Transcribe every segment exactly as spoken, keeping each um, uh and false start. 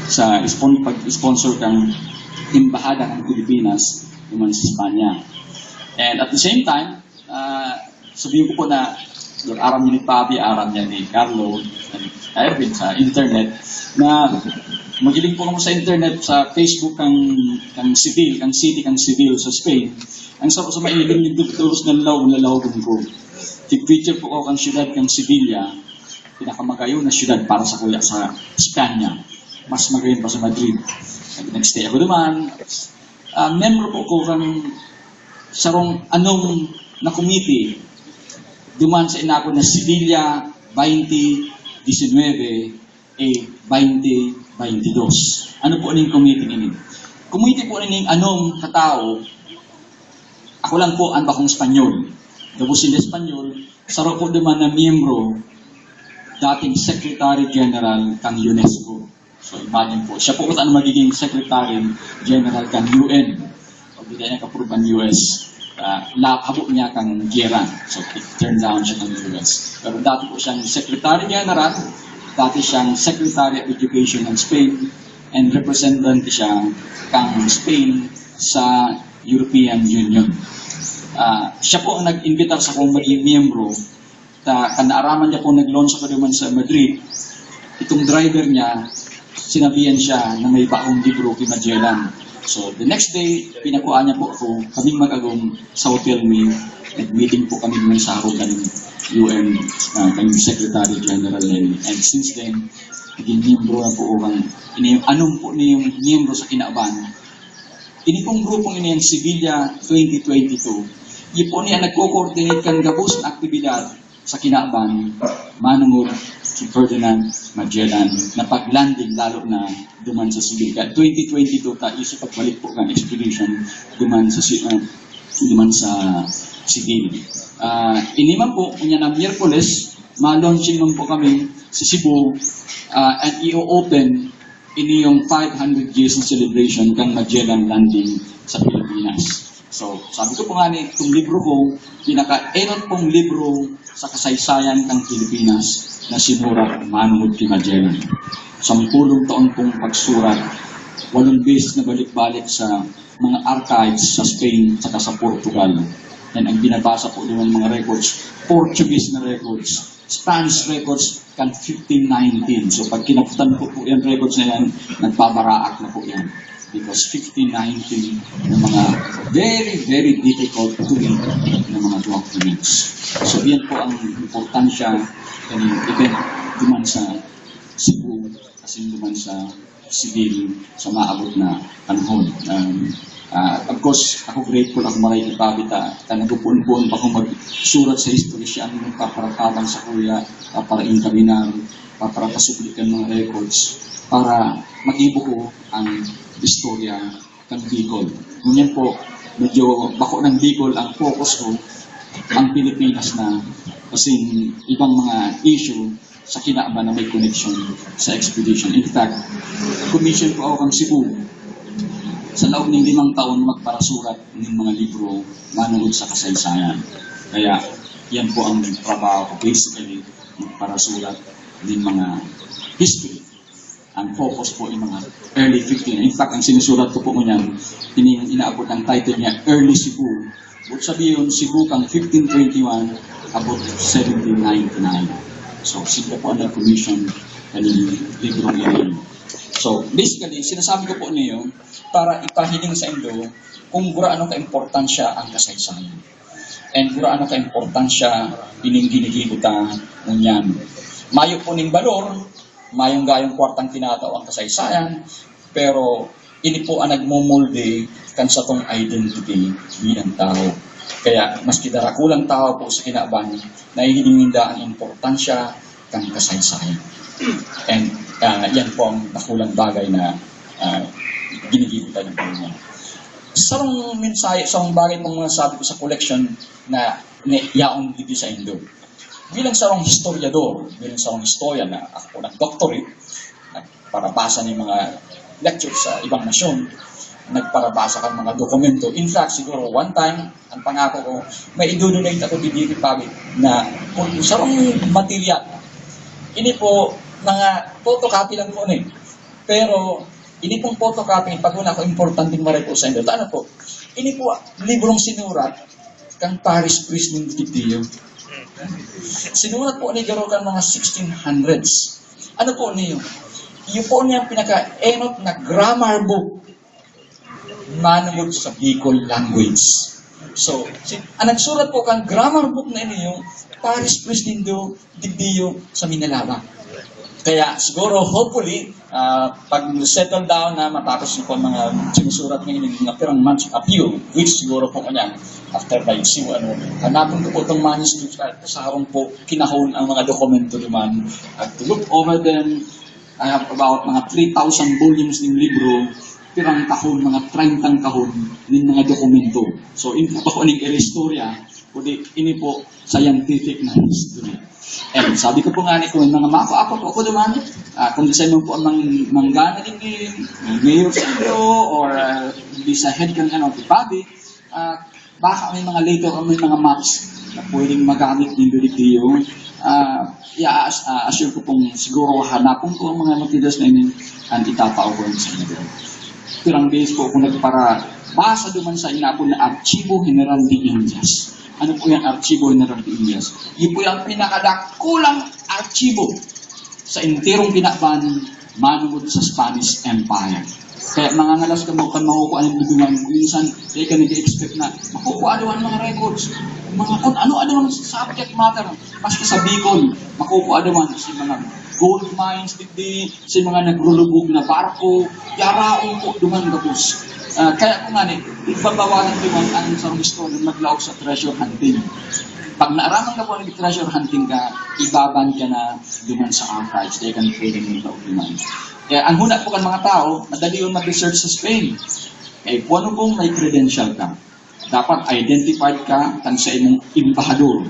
sa spon-, pag-sponsor kang Embahada ng Pilipinas naman sa Espanya. And at the same time, ah, sabihin ko po na aram niya ni Pabi, aram niya ni Carlo, and Irvin sa internet, na magiling po kamo sa internet, sa Facebook kang, kang Seville, kang city kang Seville sa Spain. Ang sa, sa mailing yung tutulos na lalaw, lalaw ko. Tig-picture po ako kang syudad kang Sevilla, pinakamagayon na syudad para sa kuya sa Espanya. Mas magayon pa sa Madrid. Nag-, nag-stay ako duman. Ah, membro po ko kang sarong anom na komite duman sa inako na Sevilla twenty nineteen, eh, twenty twenty-two. Ano po ning committee ini? Committee po ning anom katao. Ako lang po ang bakong Espanyol. Gabos sila Espanyol, saro po duman na miyembro, dating Secretary General kang UNESCO. So, imagine po, siya po ang magiging Secretary General kang U N. Pag di niya kapuruban U S, ah, la-, habo niya kang giyera. So, it turned down siya kang U S. Pero dati po siyang Secretary General, dati siyang Secretary of Education ng Spain, and representative siya kang Spain sa European Union. Ah, siya po ang nag-imbitar sa kong maging miyembro. Ta, kan naaraman niya po nag-launch ako duman sa Madrid, itong driver niya, sinabihan siya na may bagong libro ki Magellan. So, the next day, pinakuha niya po ako, kaming mag-agom sa hotel mi, nag-meeting po kami duman sa harong kan U N, ah, kan Secretary General nila. And since then, naging miyembro na po ako kan, ini, anom po na yung miyembro sa kinaban. Ini pong grupong ini, ang Sevilla twenty twenty-two, iyo po niya nagko-coordinate kan gabos na aktibidad sa kinaban, manongod si Ferdinand Magellan na pag-landing, lalo na duman sa Seville. Kaya twenty twenty-two ta, isa pagbalik po ng expedition duman sa si-, ah, duman sa Seville. Ah, ini man po, unya na Miyerkules, ma-launching man po kami sa Cebu, ah, and i-open ini yung five hundred years na celebration kan Magellan landing sa Pilipinas. So, sabi ko po nga ni, itong libro ko, pinaka-enot pong libro sa kasaysayan ng Pilipinas na sinurat manungod kay Magellan. Sampulong taon pong pagsurat, walong beses na balik-balik sa mga archives sa Spain saka sa Portugal. Yan ang binabasa po ng mga records, Portuguese na records, Spanish records, kan fifteen nineteen. So, pag kinaputan po po yan, records na yan, nagbabaraak na po yan. Because fifteen nineteen, yung mga very, very difficult to read na mga documents. So, yan po ang importansya ng event duman sa Cebu, as in duman sa Seville sa maabot na panahon. Um, ah, of course, ako grateful ako maray kay Pabi ta, ta nagpupuon-puon pa akong magsurat sa history, siya ang nagpaparatabang sa kuya, paparaingkaminar, paparakasubli kan mga records para mag-ibo ko ang istorya kan Bicol. Ngunyan po, medyo bako ng Bicol ang focus ko, ang Pilipinas na, kasi ibang mga issue sa kinaban na may connection sa expedition. In fact, commission po ako kang Cebu sa laog ng limang taon magparasurat ng mga libro manungod sa kasaysayan. Kaya yan po ang trabaho ko, basically, magparasurat ng mga history. Ang focus po yung mga early fifteen. In fact, ang sinusulat ko po ngunyan, ini yung inaabot ang title niya, Early Cebu. But sabihin, Cebu kang fifteen twenty-one, abot seventeen ninety-nine. So, sila po ang nag-commission kaning librong iyan. So, basically, sinasabi ko po niyo para ipahiling sa indo kung gurano ka-importansya ang kasaysayan. And gurano ka-importansya ining ginigibo ta ngunyan. Mayo po ning balor, mayong gayong kwartang tinatao ang kasaysayan, pero ini po ang nagmumulde kan satong identity bilang tao. Kaya maski darakulang tao po sa kinaban, nahihiling ninda ang importansya kan kasaysayan. And, ah, yan po ang dakulang bagay na, ah, ginigibo ta ng Panginoon. Sarong mensahe, sarong bagay pong mga sabi ko sa collection na, na yaon dito sa indo. Bilang sarong historiador, bilang sarong historian na ako nag-doctorate, nagparabasa ng mga lecture sa ibang nasyon, nagparabasa kan mga dokumento. In fact, siguro one time, ang pangako ko, may idodonate ako di David Pabi na kung sarong material. Ini po, mga photocopy lang po ni. Pero, ini pong photocopy, pag una ko importanteng maray po sa inyo. Ano po? Ini po, librong sinurat, kang parish priest nin Digdiyo. Sinurat po ni Garo kan mga sixteen hundreds. Ano po niyo? Iyo po niyang pinaka-enot na grammar book manungod sa Bicol language. So, si, ang nagsurat po kang grammar book na ini yung parish priest nindo, Digdiyo sa Minalabac. Kaya siguro, hopefully, ah, pag settle down na, matapos yung po mga sinusurat ngayon, yung mga pirang months, a few weeks siguro po kanya, after by si ano, hanapon ko po itong manuscript at sa harong po, kinahon ang mga dokumento naman. At to look over them, I have about mga three thousand volumes ng libro, pirang kahon, mga treinta kahon, ng mga dokumento. So, in po ako ning istorya, kundi ini po scientific na history. And sabi ko po nga ni, kung mga mako-ako po ako naman, ah, kung di sa inyo po ang mang-, manggana din ni mayor sa inyo, or ah, di sa head kan ano, di body, ah, baka may mga later on may mga maps na pwedeng magamit din dito. Ah, ya, ah, assure ko pong siguro hanapon ko ang mga materials na ini and itataw ko sa inyo. Pirang days po ako nagpara basa duman sa inapon na Archivo General de Indias. Ano po yung Archivo General de Indias? Yun po yung pinakadakulang archibo sa enterong Kinaban manungod sa Spanish Empire. Kaya mga ngalas kamo kan makukuha ng duduman, minsan di ka nag-expect na makukuha daw ang mga records, mga kung ano-ano ang subject matter, maski sa Bicol, makukuha daw sa mga gold mines, digdi, sa mga nagrulubog na barko, yaraon po duman gabos. Ah, kaya ko nga ni, igbabawalan duman ang isang istorya maglaog sa treasure hunting. Pag naaraman ka po ng treasure hunting ka, ibaban ka na duman sa archives, kaya ka ni pwede mong duman. Kaya ang huna po kan mga tao, madali yung mag-research sa Spain. Eh, kung ano pong may credential ka, dapat identified ka kan sa imong embahador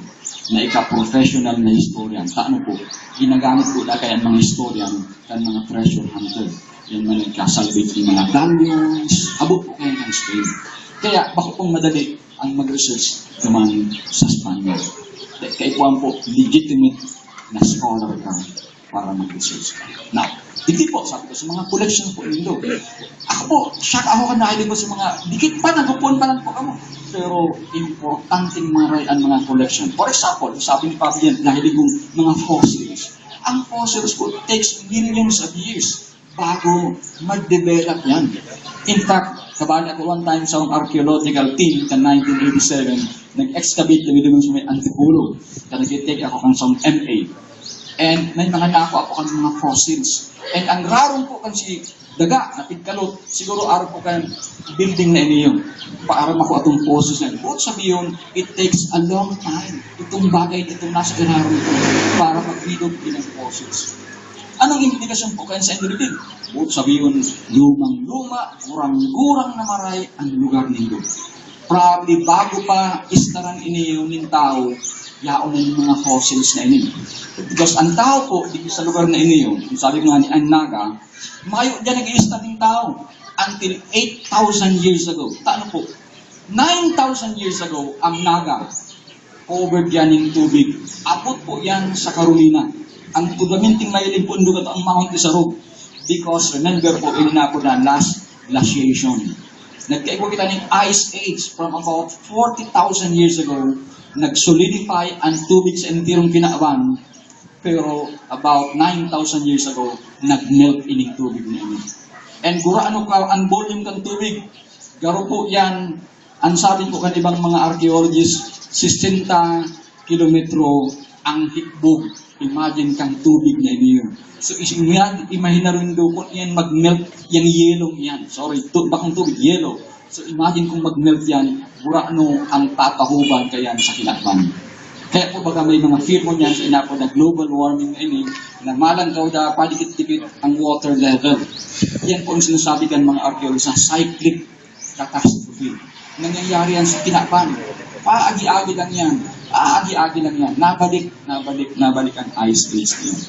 na ika professional na historian. Sa ano po, ginagamit po na kaya ang mga historian kan mga treasure hunter. Yan man nagkasalvage ng mga galleons, abot po kayo ng Spain. Kaya bako pong madali ang mag-research naman sa Spanish. Kaya po ang po, legitimate na scholar ka para mag-research ka. Now, hindi po, sabi ko, sa mga collection po nindo. Ako po, shock ako kan nahiling ko sa mga, dikit pa, nagpupuan pa lang po kamo. Pero importanteng maray ang mga collection. For example, sabi ni Fabian, nahiling kong mga fossils. Ang fossils po takes millions of years bago mag-develop yan. In fact, kabali ako one time sa archaeological team kan nineteen eighty-seven, nag-excavate kami doon sa may Antipolo. Kaya nag-take ako kan sa M A. And may mga nako ako kan mga fossils. And ang raron po kan si daga na pigkalot, siguro araw po kan building na ini yun. Para makuha itong fossils na yun. Buot sabihin, it takes a long time. Itong bagay, itong nasa iraron ko para magbidog ng fossils. Anong implikasyon po kayo sa individual? Buot sabihin, lumang-luma, gurang-gurang na maray ang lugar nindo. Probably, bago pa istaran ini yung nin tao, yaon na yung mga fossils na ini. Because ang tao po, dito sa lugar na ini yun, kung sabi ko nga ni Anaga, mayo dyan nag-i-istar ng tao until eight thousand years ago. Tano po, nine thousand years ago, ang Naga, covered yan ng tubig. Abot po yan sa Carolina. Ang fundamenting mailing pundo ka ang Mount Isarog. Because remember po, ini na po na last glaciation. Nagkaibo kita ng ice age from about forty thousand years ago. Nag-solidify ang tubig sa entirong Kinaban. Pero about nine thousand years ago, nag-melt ining tubig na ini. And gura ano ka, ang volume kan tubig, garo po yan, ang sabi po kan ibang mga archaeologist, sesenta kilometro ang hikbog. Imagine kang tubig na ini yun. So, is-, imagine, imagine na rin daw kung yan mag-melt, yung yellow yan. Sorry, tu-, bakong tubig, yellow. So, imagine kung mag-melt yan, gurano ang tatahuban kayan sa Kinaban. Kaya po baga may mga fear mo niyan sa inapod na global warming na ini, na malangkaw da, padikit-dikit ang water level. Yan po ang sinasabi kan mga archaeologist na cyclic catastrophe. Nangyayari yan sa Kinaban. Paagi-agi lang yan. Paagi-agi lang yan. Nabalik, nabalik, nabalik ang ice age na yun.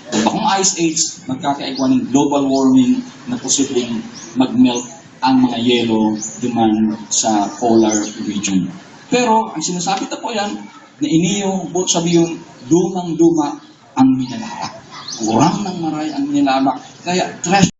Kung bakong ice age, magkakaigwa ng global warming na posibleng mag-melt ang mga yelo duman sa polar region. Pero ang sinasabi ta po yan, na iniyo, buot sabihin, lumang-luma ang Minalabac. Kurang ng maray ang Minalabac. Kaya trash